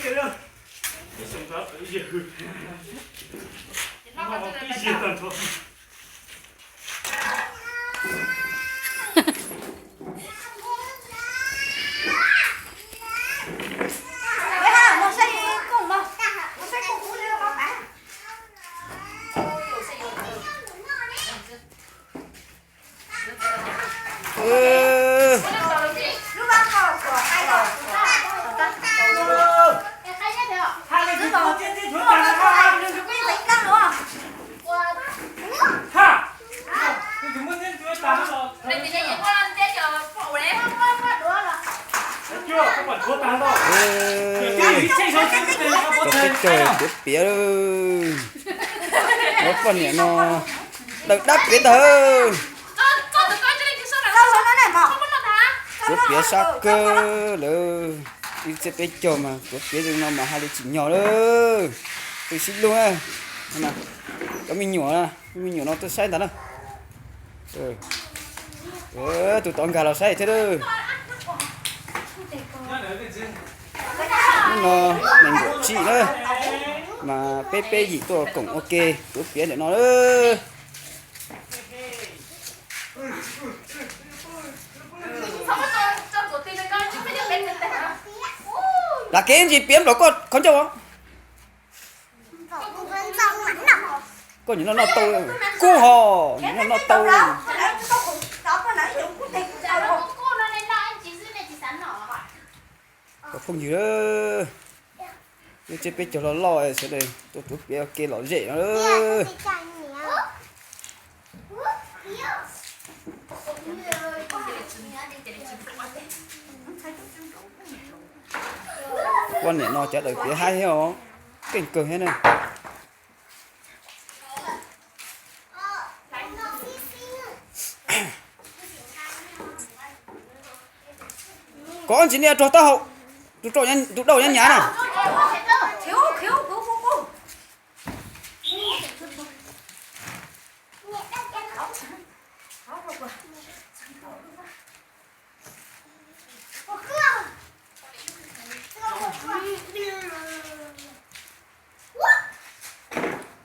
Tau peb caug tuav piav lawm. Ob poj niam no daws dab piav ntag. Tuav piav sab kawg lawm. Ib txhiab peb caug mas tuav piav zoo no mas hais li tsim nyog lawm. Twb sib luag, cov me nyuam, me nyuam no tuaj saib ntag na. Tus tod nkag los saib thiab lawm. Hnub no nees nkaum tsib na, mas peb peb yim tuaj koom ua ke tuav piav ntawm no lawm. Lam kev ntsis piav nplaum koj qhov ncauj. Koj nyiam noj noj tau, kub ho, nyiam noj noj tau. Cov phooj ywg, ib txhiab peb caug loj loj sawv daws tuaj tuav piav ua ke lom zem no. Poj niam no cov daws piav haib thiab os, keej kawg thiab na. Kov ntsis nej rau taub hau, tus dauj nyav nyav na.